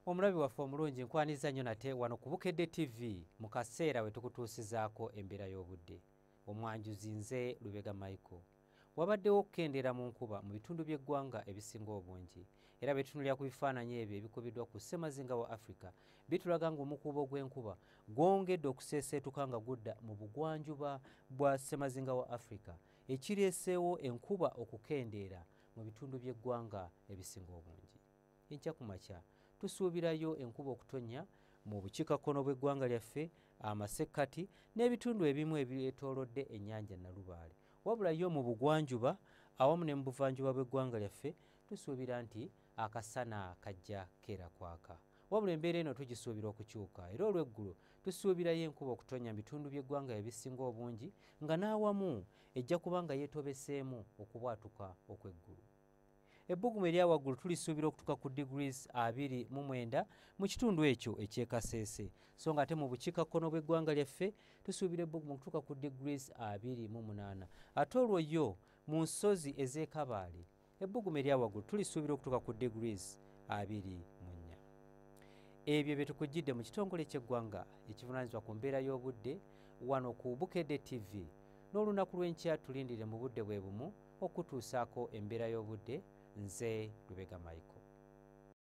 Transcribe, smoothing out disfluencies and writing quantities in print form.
Omulabi waffe omulungi, nkwaniza nnyo nate wano ku Bukedde TV mu kaseera we tukutuusizaako embeera y'obudde. Omwanjuzi nze Lubega Michael. Wabaddewo okukendeera mu nkuba mu bitundu by'eggwanga ebisinga obungi, era bwe tutunulira ku bifaananyi ebyo ebikubiddwa ku ssemazinga wa Africa, bitulaga ng'omukuubo gw'enkuba gwongedde okuseeseetuka nga gudda mu bugwanjuba bwa ssemazinga wa Africa, ekireeseewo enkuba okukendeera mu bitundu by'eggwanga ebisinga obungi. Enkya ku makya tusuubirayo enkuba okutonnya mu bukiikakkono bw'eggwanga lyaffe, amasekkati n'ebitundu ebimu ebyetoolodde ennyanja Nalubaale. Wabula yo mu bugwanjuba awamu ne mu buvanjuba bw'eggwanga lyaffe tusuubira nti akasana kajja keera kwaka. Wabula embeera eno tugisuubira okukyuka, era olw'eggulo tusuubirayo enkuba okutonnya mu bitundu by'eggwanga ebisinga obungi, nga n'awamu ejja kuba nga yeetobeseemu okubwatuka okw'eggulu. Ebbugumu erya waggulu tulisuubira okutuuka ku degrees 29 mu kitundu ekyo eky'e Kasese, so nga ate mu bukiikakkono bw'eggwanga lyaffe tusuubira ebbugumu okutuuka ku degrees 28. Ate olwo yo mu nsozi ez'e Kabaale ebbugumu erya waggulu tulisuubira okutuuka ku degrees 24. Ebyo bye tukujjidde mu kitongole ky'eggwanga ekivunaanyizibwa ku mbeera y'obudde wano ku Bukedde TV. N'olunaku lw'enkya tulindire mu budde bwe bumu okutuusaako embeera y'obudde. Nze Lubega Michael.